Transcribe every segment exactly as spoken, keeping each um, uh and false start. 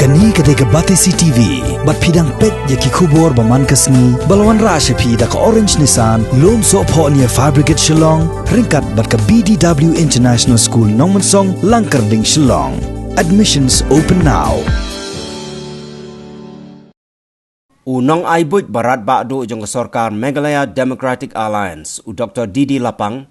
Kane ka dei ka Batesi T V, bad phi dang peit ïa ki khubor ba man ka sngi, ba la wanrah sha phi da ka Orange Nissan, Lumsohphoh near Fire Brigade Shillong, ryngkat bad ka B D W International School Nongmensong, Langkyrding, Shillong. Admissions open now. U nongai buit ba radbah duh jong ka sorkar Meghalaya Democratic Alliance, u Doktor D D Lapang,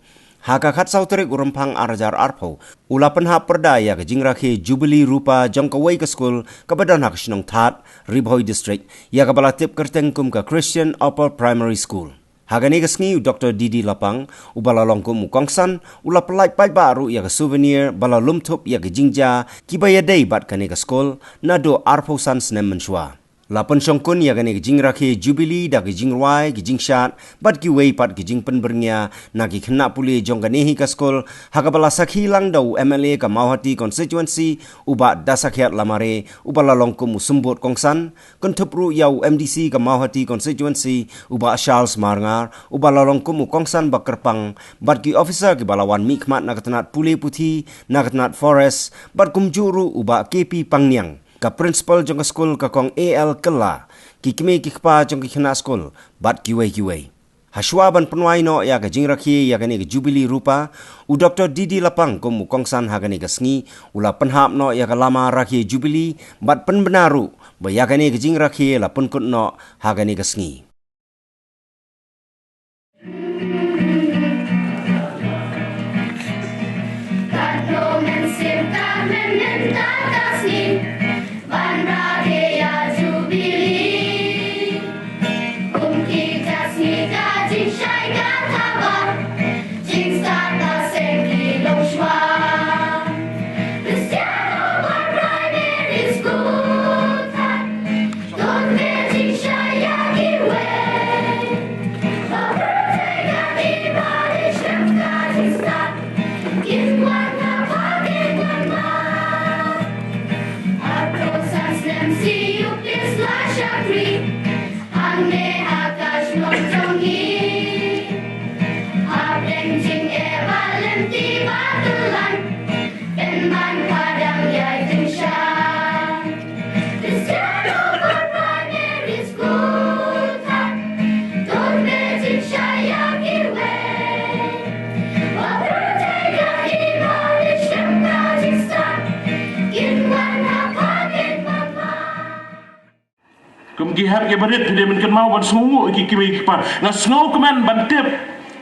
ha ka khatsaw tarik u Rymphang ar hajar arphew, u la pynhap pyrda ïa ka jingrakhe Jubilee Rupa jong kawei ka skul kaba don ha ka shnong Thad, Ri Bhoi District, ïa kaba la tip kyrteng kum ka Christian Upper Primary School. Ha kane ka sngi u Doktor D D Lapang, uba la long kum u kongsan, u la pyllait paidbah ruh ïa ka souvenir ba la lum thup ïa ka jingjia kiba ïadei bad kane ka skul, naduh arphew san snem mynshuwa. La pynshongkun ïa kane ka jingrakhe Jubilee da ka jingrwai, ka jingshad, bad kiwei pat ka jingpynbyrngia na ki khynnah pule jong kane hi ka skul, ha kaba la sakhi lang da u M L A ka Mawhati Constituency, u Bah Dasakhiat Lamare, uba la long kum u symbud kongsan, kynthup ruh ïa u M D C ka Mawhati Constituency, u Bah Charles Marngar, uba la long kum u kongsan ba kyrpang, bad ki officer kiba la wan mihkhmat na ka tnat pule puthi, na ka tnat forest, bad kumjuh ruh u Bah K P Pangniang, ka principal jong ka skul ka Kong A L Kylla, ki kmie ki kpa jong ki khynnah skul, bad kiwei kiwei. Hashwa ban pynwai noh ïa ka jingrakhe ïa kane ka Jubilee Rupa, u Doktor D D Lapang kum u kongsan ha kane ka sngi, u la pynhap noh ïa ka lama rakhe Jubilee, bad pynbna ruh, ba ïa kane ka jingrakhe la pynkut noh ha kane ka sngi. Katno mynsiem ka mynta ka sngi ban rakhe ïa Jubilee. Kum kita sngi ka jingshai ka thaba, jingstad ka seng ki longshuwa. Christian Upper Primary School, Thad. Don ka jingshai ïa kiwei. Ba pyrthei ka i ba dei shem ka jingstad. Kin wan ha pha kin wan ma. Arphew san snem C U P S la shakri. Hangne ha ka shnong jong ngi. Hapdeng jingeh ba lynti ba kyllon. Pynban pha dang ïai tyngshaiñ. Christian Upper Primary School, Thad. Don ka jingshai ïa kiwei. Ba pyrthei ka i ba dei shem ka jingstad. Kin wan ha pha kin wan ma. Kum ki hep ki barit, phi dei ban kynmaw ban sngewnguh ïa ki kmie ki kpa. Nga sngewkmen ban tip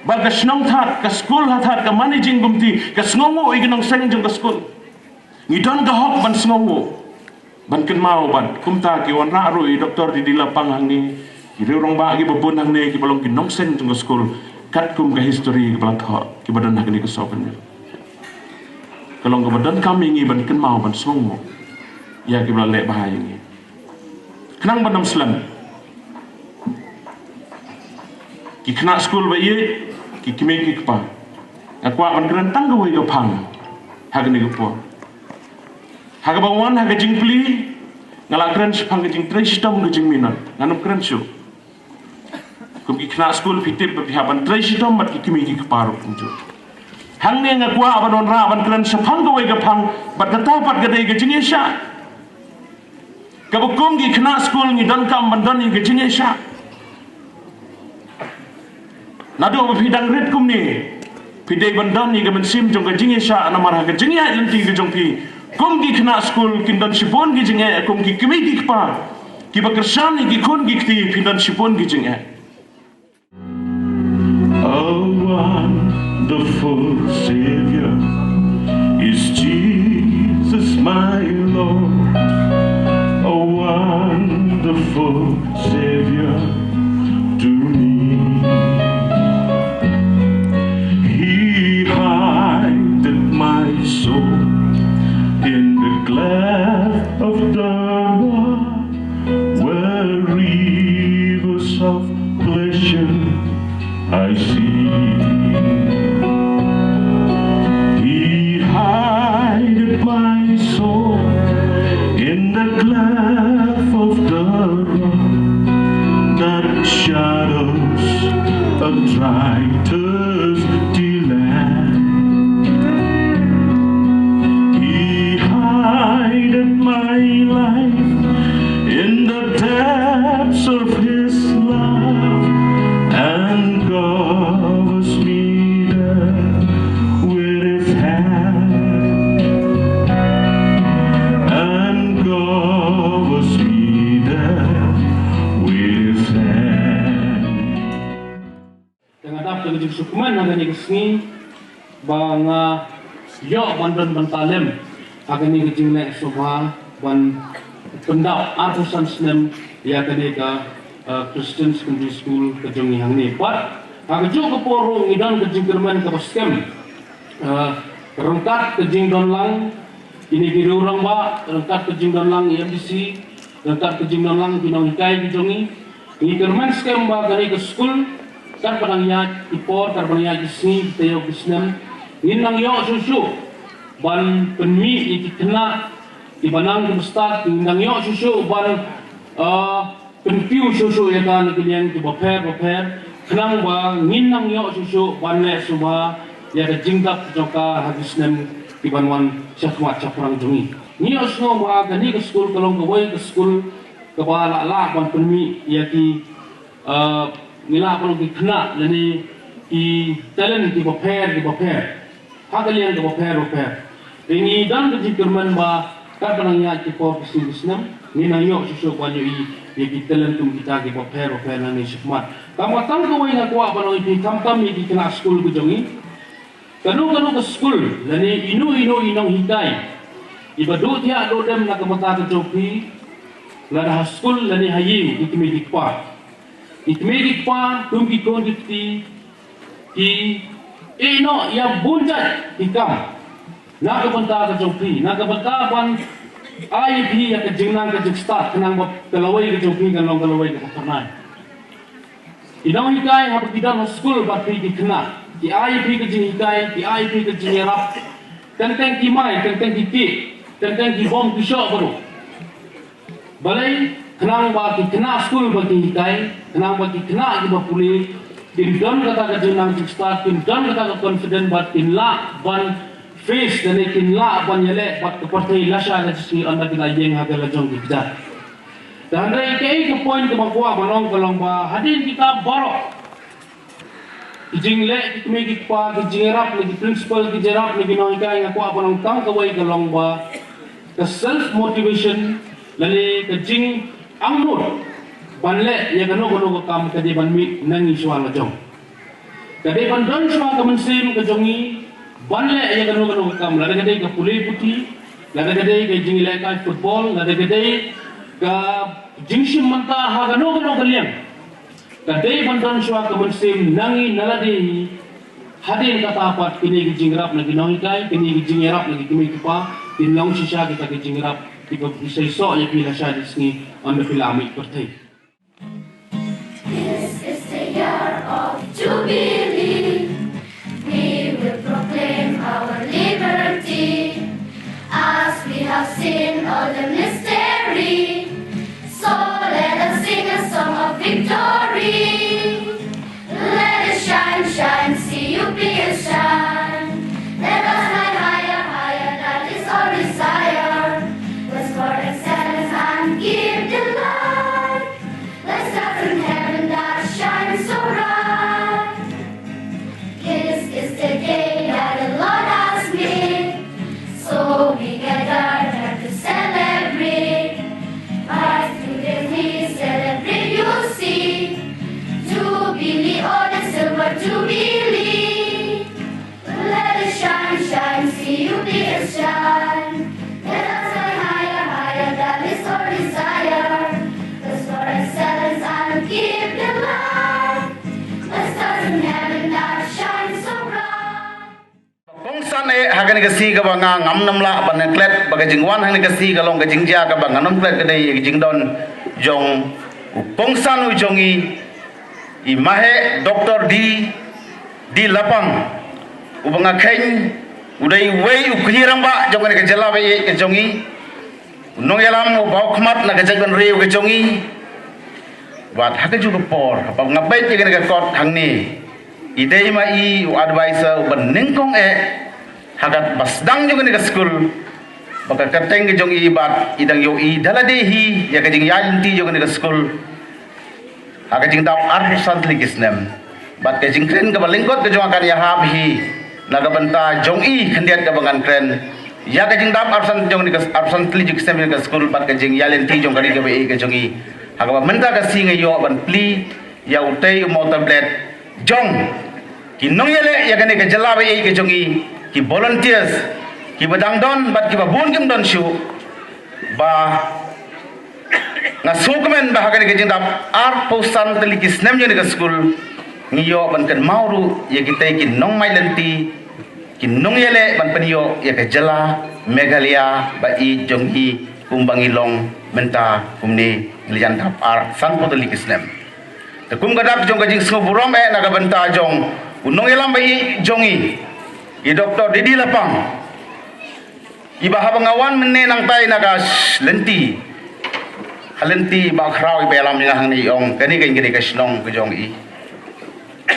ba ka shnong Thad, ka skul ha Thad, ka managing committee ka sngewnguh ïa ki nongseng jong ka skul. Ngi don ka hok ban sngewnguh, ban kynmaw, bad kumta ki wanrah ruh ïa i Doktor D D Lapang hangne, ki rangbah kiba bun hangne kiba long ki nongseng jong ka skul, katkum ka history kaba la thoh, kiba don ha kane ka souvenir. Ka long kaba donkam ïa ngi ban kynmaw ban sngewnguh ïa kiba la leh bha ïa ngi. Khnang ban ym slem, ki khynnah skul ba ïeit, ki kmie ki kpa, nga kwah ban kren tang kawei ka phang ha kane ka por. Ha kaba wan ha ka jingplie, nga la kren shaphang ka jingtrei shitom ka jingminot, ngan ym kren shuh. Kum ki khynnah skul phi tip ba phi hap ban trei shitom bad ki kmie ki kpa ruh kumjuh. Hangne nga kwah ban wanrah ban kren shaphang kawei ka phang, bad kata pat ka dei ka jingïaishah. Kaba kum ki khynnah skul ngi donkam ban don ïa ka jingïaishah. Naduh ba phi dang rit kumne, phi dei ban don ïa ka mynsiem jong ka jingïaishah, namar ha ka jingïaid lynti ka jong phi kum ki khynnah skul kin don shibun ki jingeh, kum ki kmie ki kpa kiba kyrshan ïa ki khun ki kti, phi don shibun ki jingeh. A wonderful Savior is Jesus my Lord. A wonderful Savior to me. He hideth my soul in the cleft of the rock, where rivers of pleasure I see. He hideth my soul in the cleft of the rock, that shadows a dry, thirsty land. He hideth my life in the depths of his love and covers me there with his hand and covers me there with his hand. Te nga dap da ka jingsngewkmen ha kane ka sngi ba nga ïoh ban don bynta lem ha kane ka jingleh sngewbha ban pyndap arphew san snem ïa kane ka, uh, Christian Secondary School ka jong ngi hangne. Bad ha kajuh ka por ruh ngi don ka jingkyrmen kaba skhem. Uh, ryngkat ka jingdon lang kine ki rangbah, ryngkat ka jingdon lang i M D C, ryngkat ka jingdon lang ki nonghikai ki jong ngi, ngi kyrmen skhem ba kane ka skul katba nang ïaid ki por, katba nang ïaid ki sngi, ki taïew, ki snem, ngin nang ïoh shuh shuh ban pynmih ïa ki khynnah kiba nang kiba stad, ngin nang ïoh shuh shuh ban, uh, pynkiew shuh shuh ïa ka na ki liang kiba pher ba pher, khnang ba ngin nang ïoh shuh shuh ban leh sngewbha ïa ka jingdap jong ka ha ki snem kiban wan shakhmat shaphrang jong ngi. Ngi ïohsngew ba kane ka skul ka long kawei ka skul kaba lah lah ban pynmih ïa ki, uh, ngi lah ban ong ki khynnah lane ki talent kiba pher kiba pher ha ka liang kaba pher ba pher. Te ngi don ka jingkyrmen ba katba nang ïaid ki por ki sngi ki snem ngin nang ïoh shuh shuh ban ïohi ïa ki talent kum kita kiba pher ba pher nangne shakhmat. Tang ba tang kawei nga kwah ban ong ïa phi, khamtam ïa ki khynnah skul ka jong ngi, kano kano ka skul lane ino ino i nonghikai iba duh thiah duh dem na ka bynta ka jong phi, lada ha skul lane ha ïing, ki kmie ki kpa, ki kmie ki kpa kum ki khun ki kti, ki ïeh noh ïa bun jait ki kam na ka bynta ka jong phi, na ka bynta ban ai ïa phi ïa ka jingnang ka jingstad, khnang ba ka lawei ka jong phi kan long ka lawei kaba phyrnai. Ki nonghikai haba ki don ha skul bad phi ki khynnah, ki ai ïa phi ka jinghikai, ki ai ïa phi ka jingïarap, teng teng ki mai, teng teng ki kieh, teng teng ki bom ki shoh baroh. Balei? Khnang ba ki khynnah skul ba ki hikai, khnang ba ki khynnah kiba pule kin don kata ka jingnang jingstad, kin don kata ka confident bad kin lah ban face lane kin lah ban ïaleh bad ka pyrthei lashai la jong ngi ynda ki la ïeng ha ka la jong ki kjat. Te hynrei kaei ka point kaba kwah ban ong ka long ba hadien kita baroh ki jingleh ki kmie ki kpa, ki jingïarap na ki principal, ki jingïarap na ki nonghikai, nga kwah ban ong tang kawei ka long ba ka self motivation lane ka jingangnud ban leh ïa kano kano ka kam ka dei ban mih na ngi shuwa la jong. Ka dei ban don shuwa ka mynsiem ka jong ngi ban leh ïa kano kano ka kam, lada ka dei ka pule puthi, lada ka dei ka jinglehkai football, lada ka dei ka jingshim bynta ha kano kano ka liang. Ka dei ban don shuwa ka mynsiem na ngi na lade hi. Hadien kata pat kine ki jingïarap na ki nonghikai, kine ki jingïarap na ki kmie ki kpa, kin long shisha kita ki jingïarap kiba seisoh ïa phi lashai la sngi ynda phi la mih pyrthei. This is the year of Jubilee. We will proclaim our liberty as we have seen all the mystery. So let us sing a song of victory. Let us shine, shine, C U P S shine. Let us fly higher, higher, that is our desire. Let's for excellence and give delight. Let's start from heaven that shines so bright. This is the day that the Lord has made. So we gather here to celebrate. Rise today we celebrate, you see. Jubilee, oh, the silver Jubilee. Let it shine, shine, C U P S shine. Let us fly higher, higher, that is our desire. Let's for excellence and give delight. Let's start from heaven that shines so bright. Kongsan eh ha kane ka sngi kaba nga ngam nym lah ban klet ba ka jingwan ha kane ka sngi ka long ka jingjia kaba ngan nym klet ka dei ka jingdon jong u kongsan u jong i, i Maheh Doctor D D Lapang, uba nga kheiñ u dei uwei u kñi rangbah jong kane ka jylla ba ïeit ka jong i, u nongïalam uba u khmat na ka jaitbynriew ka jong i. Bad ha kajuh ka por haba nga peit ïa kane ka kot hangne, i dei ma i u advisor uba nyngkong eh ha kaba sdang jong kane ka skul. Ka kyrteng ka jong i bad i dang ïohi da lade hi ïa ka jingïaid lynti jong kane ka skul ha ka jingdap arphew san tylli ki snem. Bad ka jingkren kaba lyngkot ka jong nga kan ïahap hi na ka bynta jong i khyndiat kaba ngan kren ïa ka jingdap arphew san jong kane ka, arphew san tylli ki snem jong ka skul bad ka jingïaid lynti jong ka ri kaba ïeit ka jong i. Ha kaba mynta ka sngi nga ïoh ban plie ïa utei u mawtablad jong ki nongïaleh ïa kane ka jylla ba ïeit ka jong i, ki volunteers kiba dang don bad kiba bun kim don shuh, ba nga sngewkmen ba ha kane ka jingdap arphew san tylli ki snem jong kane ka skul ngi ïoh ban kynmaw ruh ïa kitei ki nongmai lynti, ki nongïaleh ban pynïoh ïa ka jylla Meghalaya ba ïeit jong i kumba ngi long mynta kumne, ngi la jan dap arphew san tylli ki snem. Te kum ka dak jong ka jingsngewburom eh na ka bynta jong u nongïalam ba ïeit jong i, i Doctor Didi Lapang, iba haba nga wan mynne nangtai na ka sh-, lynti, ha lynti ba khraw iba ïalam ïa nga hangne i ong, kane ka, kane ka shnong ka jong i,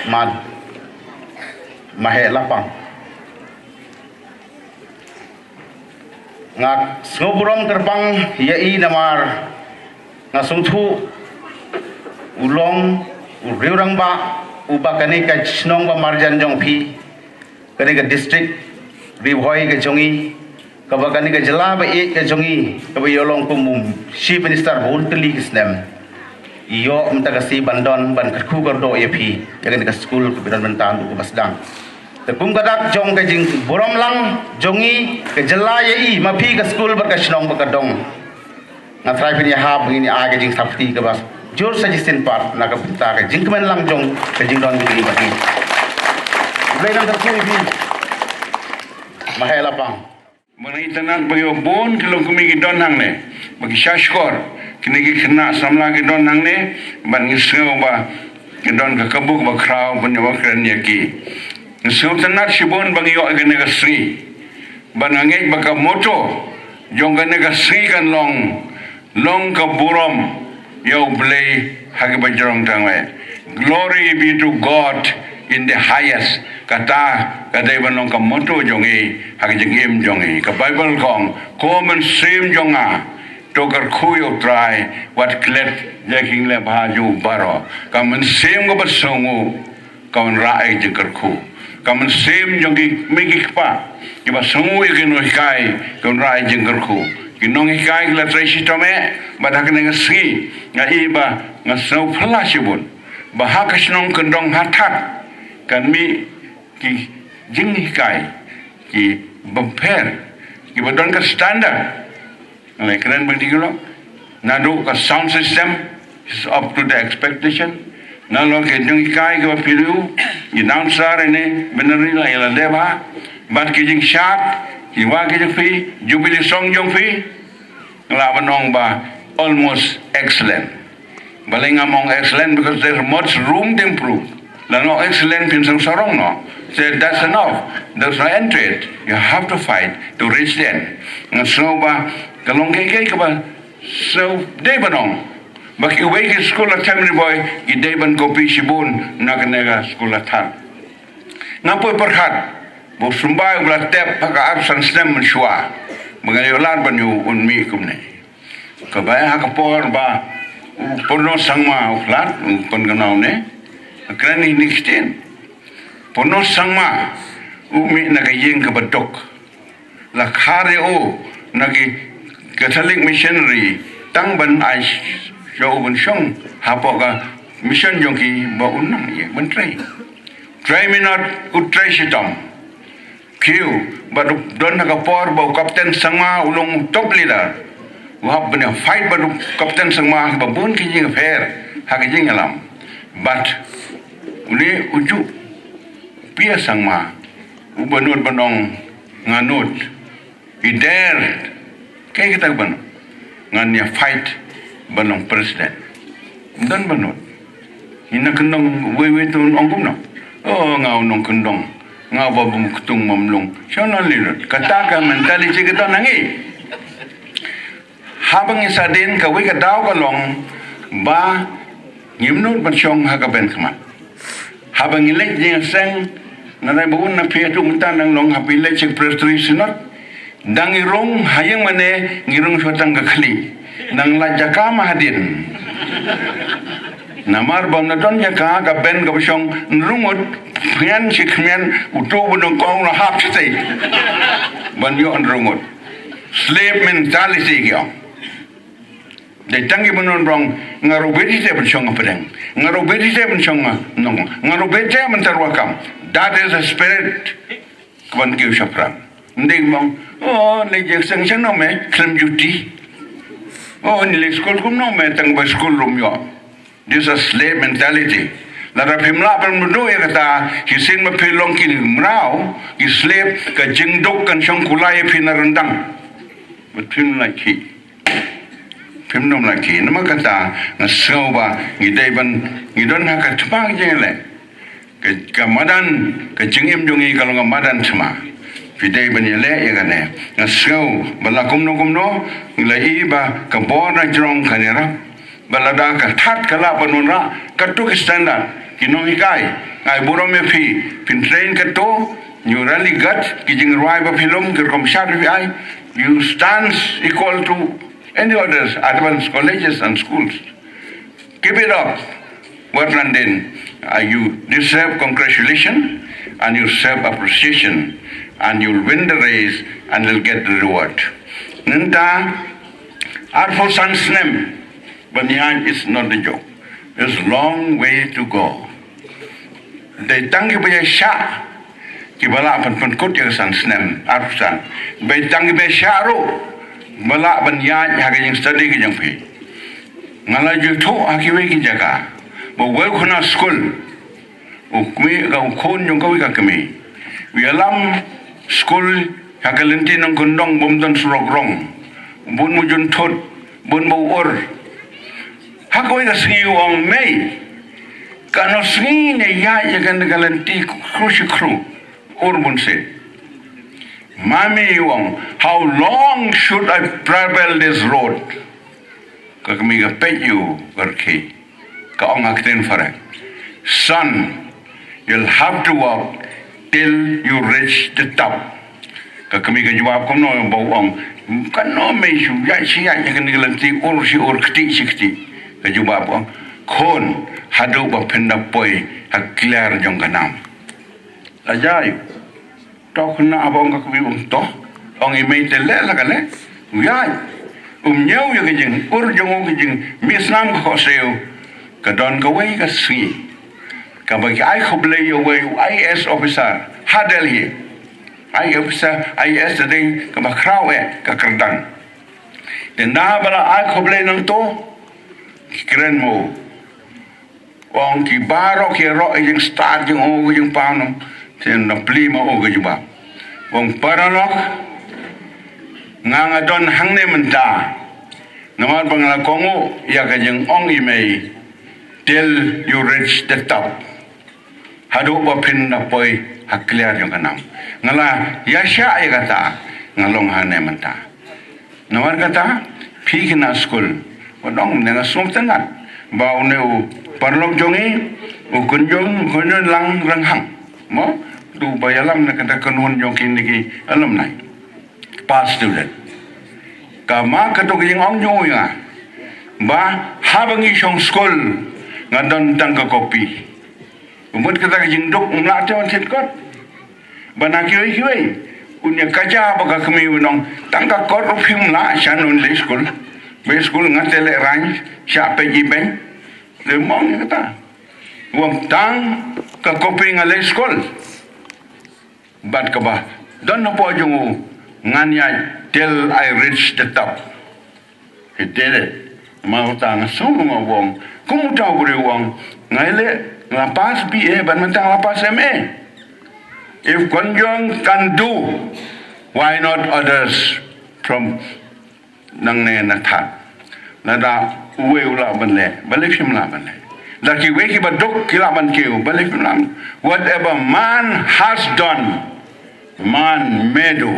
Mad Maheh Lapang. Nga sngewburom kyrpang ïa i namar nga sngewthuh u long u riew rangbah uba kane ka shnong ba marjan jong phi, kane ka district Ri Bhoi ka jong i, kaba kane ka jylla ba ïeit ka jong i, kaba ïoh long kum u Chief Minister bun tylli ki snem, i ïoh mynta ka sngi ban don ban kyrkhu kyrdoh ïa phi ïa kane ka skul kaba don mynta haduh kaba sdang. Te kum ka dak jong ka jingburom lang jong i ka jylla ïa i, ma phi ka skul bad ka shnong ba ka dong. Nga trai phin ïahap ngin ïa ai ka jingsapti kaba jur sa shisien pat na ka bynta ka jingkmen lang jong ka jingdon jong i bad i. Blei nang kyrkhu ïa phi. Maheh Lapang. Ba ngi tynnat ba ïoh bun ki longkmie ki don hangne ba ki shah shkor, kine ki khynnah samla ki don hangne, ban ngi sngew ba ki don ka kabu kaba khraw ban ïoh kren ïa ki. Ngi sngew tynnat shibun ba ngi ïoh ïa kane ka sngi. Ban nga ngeit ba ka motto jong kane ka sngi kan long, long ka burom ïa U Blei ha kiba jrong tang wei. Glory be to God in the highest. Kata ka dei ban long ka motto jong i ha ka jingim jong i. Ka Baibl ka ong, ko mynsiem jong nga, to kyrkhu ïa U Trai, wat klet ïa ki jingleh bha jong u baroh. Ka mynsiem kaba sngewnguh ka wanrah ïa ka jingkyrkhu. Ka mynsiem jong ki kmie ki kpa kiba sngewnguh ïa ki nonghikai ka wanrah ïa ka jingkyrkhu. Ki nonghikai ki la trei shitom eh, bad ha kane ka sngi nga i ba nga sngew phylla shibun ba ha ka shnong kyndong ha Thad kan mih ki jinghikai kiba pher, kiba don ka standard. Nga la kren bad ki, naduh ka sound system is up to the expectation. Nalor ki jinghikai kiba phi riew, ki announcer ne, bynriew la ïa la dep ha, bad ki jingshad, ki wa ki jong phi, jubilee song jong phi, nga lah ban ong ba almost excellent. Balei ngam ong excellent? Because there's much room to improve. Lada nga ong excellent phin sngewsarong noh. Say that's enough. There's no end to it. You have to fight to reach the end. Nga sngew ba ka long kaei kaei kaba sngewdei ban ong ba kiwei ki skul ha Thad, Ri Bhoi, ki dei ban copy shibun na kane ka skul ha Thad. Nga poi pyrkhat ba u symbai uba la tep ha ka arphew san snem mynshuwa ba nga ïoh lad ban ïoh un mih kumne. Kaba eh ha ka por ba u Purno Sangma u khlad, u pynkynnah ne, kren ïa kine ki ktien. Purno Sangma u mih na ka ïing kaba duk. La khar ïa u na ki Catholic missionary tang ban ai sha u ban shong hapoh ka mission jong ki ba un nang ïa ban trei. Trei minot u trei shitom. Kiew, bad u don ha ka por ba u Captain Sangma u long u top leader. U hap ban ïa fight bad u Captain Sangma ha kiba bun ki jingïapher ha ki jingïalam. Bad une u juh, P A Sangma, uba nud ban ong nga nud. I der. Kaei kata ban ngan ïa fight ban long president. Ym don ba nud. Ïa na kyndong wei wei te un ong kumno. Oh, nga u nongkyndong. Nga uba bym ktung bym lung. Shano lei nud. Kata ka mentality kata na ngi. Haba ngi sah dien kawei ka daw ka long ba ngim nud ban shong ha ka bynkhmat. Haba ngi leit jingïaseng, na dei ba un na phi atu mynta nang long ha phi leit sha ka Presbytery Synod. Dang ngi rung ha ïing mane, ngi rung shuwa tang ka khlieh. Nang la jaka ma hadien. Namar ba na don jaka ka ben ka ba shong nrungut, khmian shi khmian, uto ba nang kong la hap shatei. Ban ïoh nrungut. Slave mentality ki ong. Dei tang ki ba nang rung, nga ruh beti te ban shong nga pdeng. Nga ruh beti te ban shong nga nong. Nga ruh beti te ban tarwa kam. That is the spirit. Kban kiew shaphrang. Nding mong, oh, le jek sang sang no me, klem juti. Oh, ni le school kum no me, tang ba school room yo. This is slave mentality. Lada phim lah ban mudu ïa kata, ki sin ma phi long ki mraw, ki slave, ka jingduk kan shong kulai phi na rendang. But phim lah ki. Phim num lah ki. Namar kata, nga sngew ba, ngi dei ban, ngi don ha ka thma ki jingïaleh. Ka, ka madan, ka jingim jong ngi ka long ka madan thma. Phi dei ban ïaleh ïa kane. Nga sngew ba la kumno kumno, ngi la i ba ka bor na jrong kan ïarap. Ba lada ka thad ka lah ban wanrah katto ki standard, ki nonghikai. Ngai burom ïa phi, phin train katto, you really got ki jingrwai ba phi lum, ki rukom shad phi ai. You stands equal to any others, advanced colleges and schools. Keep it up. Well done then. Uh, you deserve congratulations and you deserve appreciation and you'll win the race and you'll get the reward. Nangta, arphew san snem, ban ïaid is not a joke. It's a long way to go. Dei tang ki ba ïa shah, ki ba lah ban pynkut ïa ka san snem, arphew san. Dei tang ki ba ïa shah ruh, ba lah ban ïaid ha ka jingstudy ka jong phi. Nga la ju thoh ha kiwei ki jaka. Ba wei u khynnah skul. U kmie ka u khun jong kawei ka kmie. U ïalam skul ha ka lynti nongkyndong bym don surok rong. Bun mujun thut, bun ba u ur. Ha kawei ka sngi u ong mei. Katno sngi ne ïaid ïa kane ka lynti khru shi khru. Ur bun sien. Mami u ong, how long should I travel this road? Ka kmie ka peit ïa u ka rkhie. Ka ong ha ktien phareng. Son, you'll have to walk till you reach the top. Ka kmie ka jubab kumno ba u ong. Katno mei shu ïaid shi ïaid ïa kane ka lynti ur shi ur ktieh shi ktieh. Ka jubab u ong. Khun, haduh ba phin da poi ha kliar jong ka nam. Lajai. To khynnah ba ong ka kmie ong to. Ong i mei te leh la ka leh. U ïaid. Um ñiew ïa ka jingur jong u ka jingmih snam ka khohsiew. Ka don kawei ka sngi. Kaba ki ai khublei ïa uwei u I A S officer ha Delhi. I A S officer, I A S te dei kaba khraw eh ka kyrdan. Te na ba la ai khublei nangto ki kren mo. Ong ki baroh ki ïaroh ïa jingstad jong u ka jingpang nong. Te na plie ma u ka jubab. Ong paralok, nga nga don hangne mynta. Namar ba nga la kohnguh ïa ka jingong i mei. Till you reach the top. Haduh ba phin da poi ha kliar jong ka nam. Nga la ïa shah ïa kata, nga long hangne mynta. Namar kata, phi khynnah skul, wat ong ne nga sngewtynnat ba une u paralok jong ngi, u Kynjong, u Kynjong Lang Ranghang. Mo, u ba ïalam na kata ka kynhun jong kine ki alumni. Past student. Ka ma kato ka jingong jong u ïa nga. Ba haba ngi shong skul nga don tang ka kopi. U mut kata ka jingduk um lah te wan thied kot. Ba na kiwei kiwei. Un ïa kaja ba ka kmie u nong. Tang ka kot ruh phim lah shan un leit skul. Ba skul nga te leh rang sha peit i beiñ. Te mong ïa kata. Wang tang ka kopi nga leit skul. Bad kaba don hapoh jong u ngan ïaid till I reach the top. He did it. Ma uta nga sngewbha nga ong. Kum uta u briew u ong. Nga ïaleh nga la pass B A bad mynta nga la pass M A. If Kynjong can do, why not others from nangne na thad? Lada uwei u lah ban leh, balei phim lah ban leh? Lada kiwei kiba duk ki lah ban kiew, balei phim lah? Whatever man has done, man may do.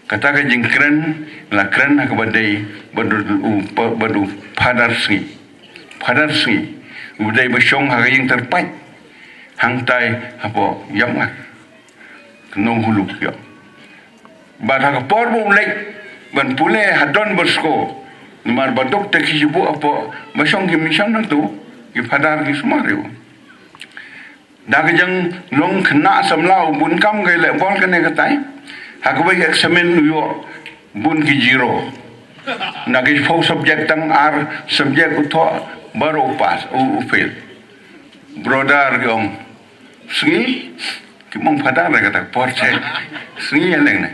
Kata ka jingkren, la kren ha kaba dei, bad u, bad u Phadar Sngi. Phadar Sngi. U dei ba shong ha ka ïing tyrpait. Hangtai hapoh Ïapngat. Ka Nonghulu ïa. Bad ha ka por ba u leit ban pule ha Don Bosco, namar ba duk te ki shibun hapoh ba shong ki mission nangtu, ki phadar ki sumar ïa u. Da ka jinglong khynnah samla u bun kam ka leh bol kane katai. Ha kawei ka eksamin u ïoh bun ki zero. Na ki four subject tang ar subject u thoh baroh u pass, u, u fail. Brother ki ong, sngi, ki mong phadar da kata ka por te. Sngi ïa leng ne.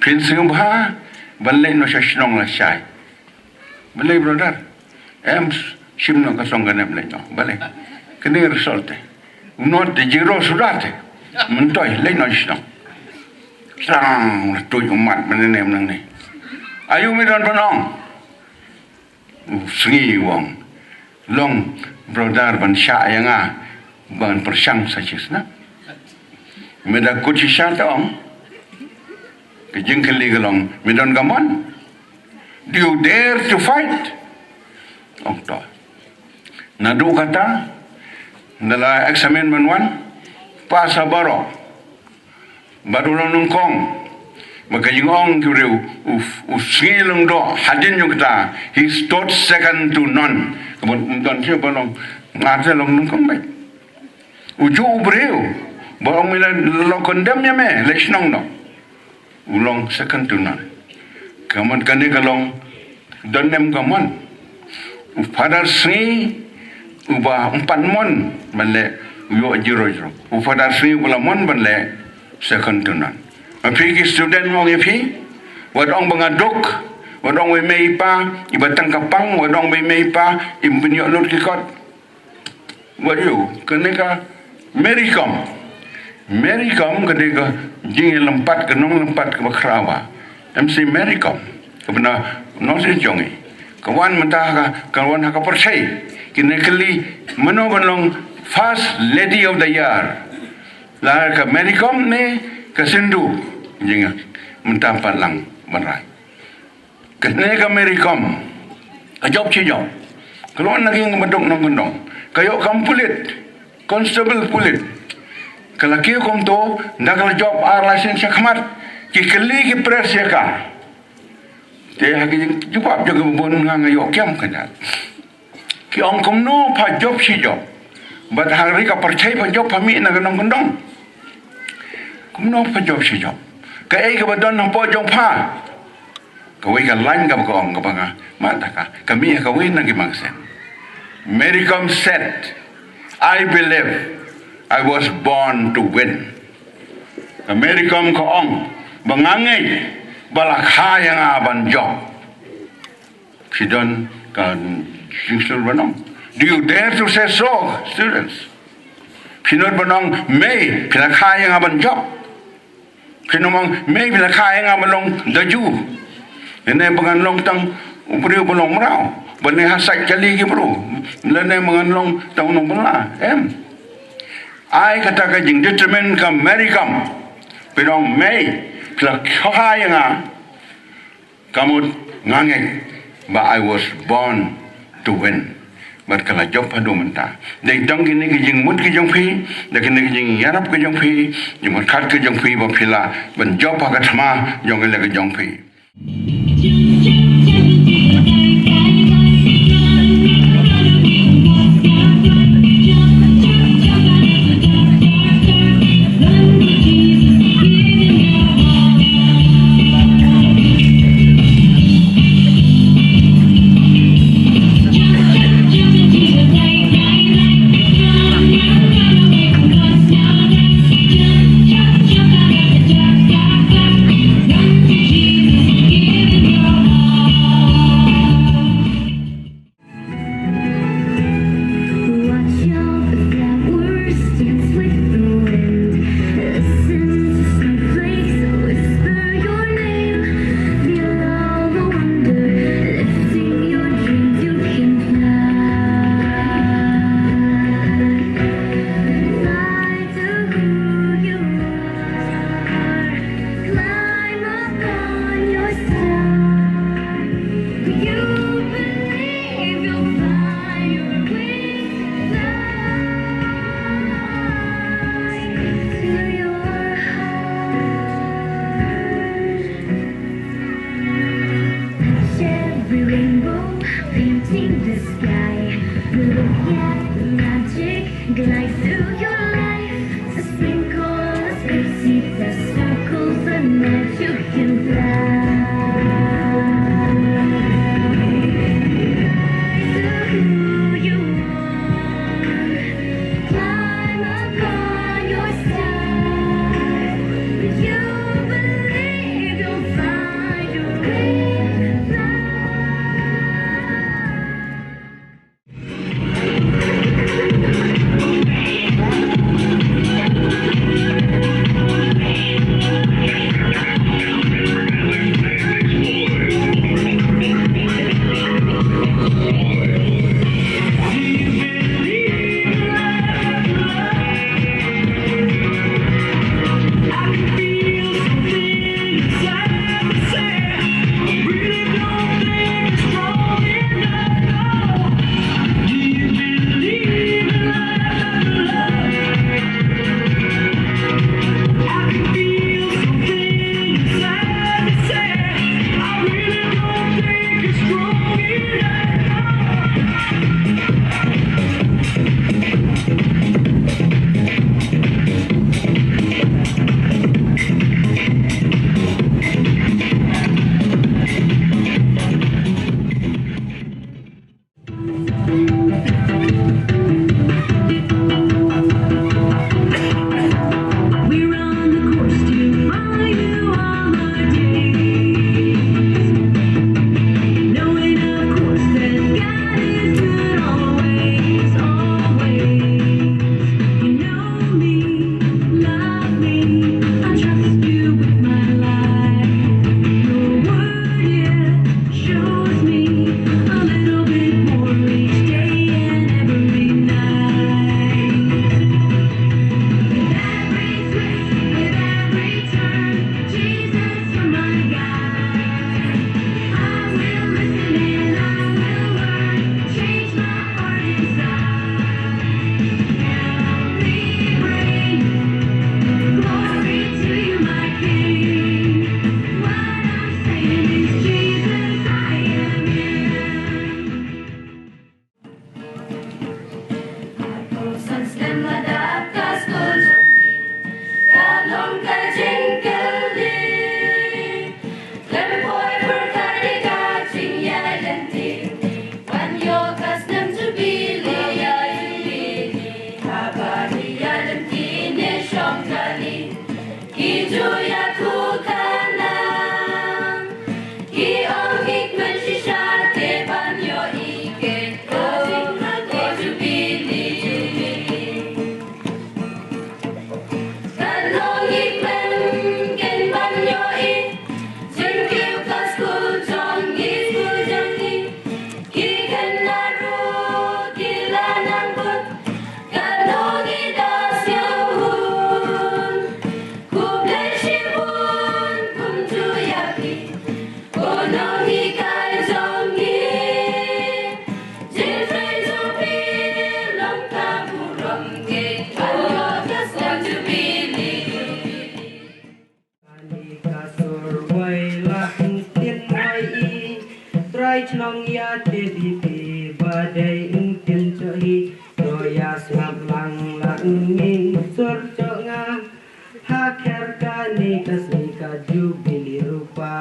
Phin sngewbha ban leit noh sha shnong lashai. Balei brother? Em, shim noh ka song kane, em, leit noh. Balei? Kane result te. Not de zero suda te. Myntoi, leit noh shnong. Sdang la tuid ummat mynne mynne. Aïu me don ban ong? U sngi u ong, long brother ban shah ïa nga ban pyrshang sa shisha. Me da kut shisha te ong. Ka jingkylli ka long, me don ka mon? Do you dare to fight? Ong to. Naduh kata, na la eksamin ban wan, pass baroh. Bad u long nyngkong. Ba ka jingong ki briew, u, u Sngi Lyngdoh, hadien jong kata, he stood second to none. Ka ban, ban, ban, ban long, nga te long nyngkong bad. U juh u briew, ba ong me la, la condemn ïa me, leit shnong noh. U long second to none. Ka mon kane ka long, don ne em ka mon. U Father Sngi, uba um pat mon ban leh, u ïoh zero zero. U Father Sngi uba la mon ban leh, second to none. Ma phi ki student, ong ïa phi, wat ong ba nga duk, wat ong ba i mei i pa iba tang ka pang, wat ong ba i mei i pa im pynïoh lut ki kot. Wat ïoh, kane ka Mary Kom. Mary Kom ka dei ka jingïalympat, ka nonglympat kaba khraw bha. Em, shi Mary Kom, kaba na nongsiej jong ngi. Ka wan mynta ha ka, ka wan ha ka pyrthei. Kine kylli, mano ban long First Lady of the Year? La ka Mary Kom ne ka Sindhu? Jingïa mynta pat lang ban rai. Kane ka Mary Kom, ka jop shi jop. Ka long na ki ngi ba duk nongkyndong. Ka ïoh kam pulit, constable pulit. Ka la kiew kumto, da ka la jop ar laisin shakhmat. Ki kylli ki press ïa ka. Te ha ki jubab jong ki bun nga nga ïoh kem kane. Ki ong kumno pha jop shi jop. Bad ha ri ka pyrthei pha jop pha mih na ka nongkyndong. Kumno pha jop shi jop. Kaei kaba don hapoh jong pha. Kawei ka line kaba ka ong kaba nga mad ha ka. Ka mih ha kawei na ki magazine. Mary Kom said, "I believe I was born to win." Ka Mary Kom ka ong, ba nga ngeit ba la kha ïa nga ban jop. Phi don ka jingshlur ban ong? Do you dare to say so, students? Phi nud ban ong, mei, phi la kha ïa nga ban jop? Phin ym ong, mei, phi la kha ïa nga ban long da ju? Lane ba ngan long tang u briew ba long mraw, ba ne ha sait kali ki briew, lane ba ngan long tang u nongbylla? Em. Ai kata ka jingdetermine ka Mary Kom. Phin ong, mei, phi la kha ïa nga. Ka mut nga ngeit ba I was born to win. Bad ka la jop haduh mynta. Dei tang kine ki jingmut ki jong phi, dei kine ki jingïarap ki jong phi, jingmut khat ki jong phi ba phi lah ban jop ha ka thma jong ka leh ki jong phi. Sing the sky, look at the magic, glide through your life. A sprinkle of sexy dust, sparkle the night, you can fly. Rise to who you are, climb upon your star. You believe you'll find your way. Fly. We're on the course to follow you all our days. Knowing, of course, that God is good always, always. You know me, love me, I trust you with my life. Your word, yeah, shows me a little bit more each day and every night. With every twist, with every turn, Jesus, you're my guide. I will listen and I will learn. Change my heart inside. Help me bring glory to you, my King. What I'm saying is, Jesus, I am in. Arphew san snem la dap ka skul jong ngi, ka long ka jingkylli. Khlem poi pyrkhat ïa ka jingïaid lynti, ban ïoh ka snem Jubili. Haba ki ïaid lynti ne shong kali, ki ju ïathuh khana. Ki ong ngi kmen shisha te ban ïohi keiñ ka jingkyrkhu Jubili. Katno ngi kmen keiñ ban ïohi jingkiew ka skul jong ngi, skul jong ngi. Ki khynnah ruh ki la nang bud, katno ngi da sngewhun. Khublei shibun kumjuh ïa phi, ko nonghikai jong ngi. Jingtrei jong phi long ka burom keiñ ban ïoh ka snem Jubili. Kane ka sur wei la ktien wei i, Trai chnong ïa te di te ba dei ktien cho i. To ïa sngap lang la ngin sur cho nga. Ha kher kane ka sngi ka Jubili rupa.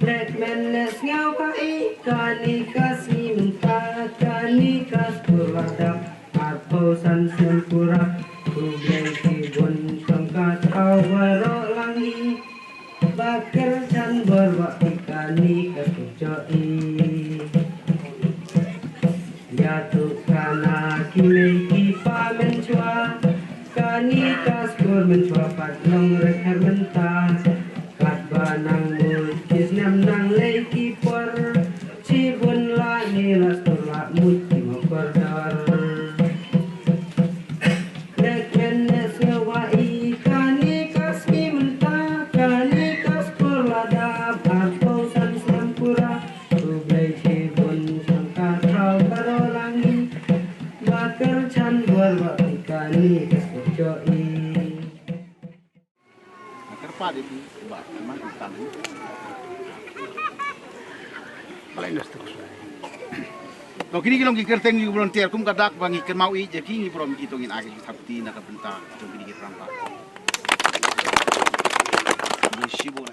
Leh kmen leh sngewbha i kane ka sngi mynta, kane ka skul la dap arphew san snem pura. Khublei shibun sngewbha baroh lang i. Ba kyrchan bor ba phi kane ka skul jong i. Ïathuh khana ki mei ki pa mynshuwa, kane ka skul mynshuwa pat long rek her mynta. Katba nang mut ki snem nang lei ki por, shibun la ngi la stur la mut ki mokor dor. Leh kmen leh sngewbha i kane ka sngi mynta, kane ka skul la dap arphew san snem pura. Khublei shibun sngewbha baroh lang i. Ba kyrchan bor ba phi kane ka skul jong i. Kyrpad ïa phi ba man ki tang. Balai nus tu. To kine ki long ki kyrteng ki volunteer kum ka dak ba ngi kynmaw ïa ki, ngi burom ïa ki, to ngin ai ki thapti na ka bynta jong kine ki rangbah. Ngi shibun.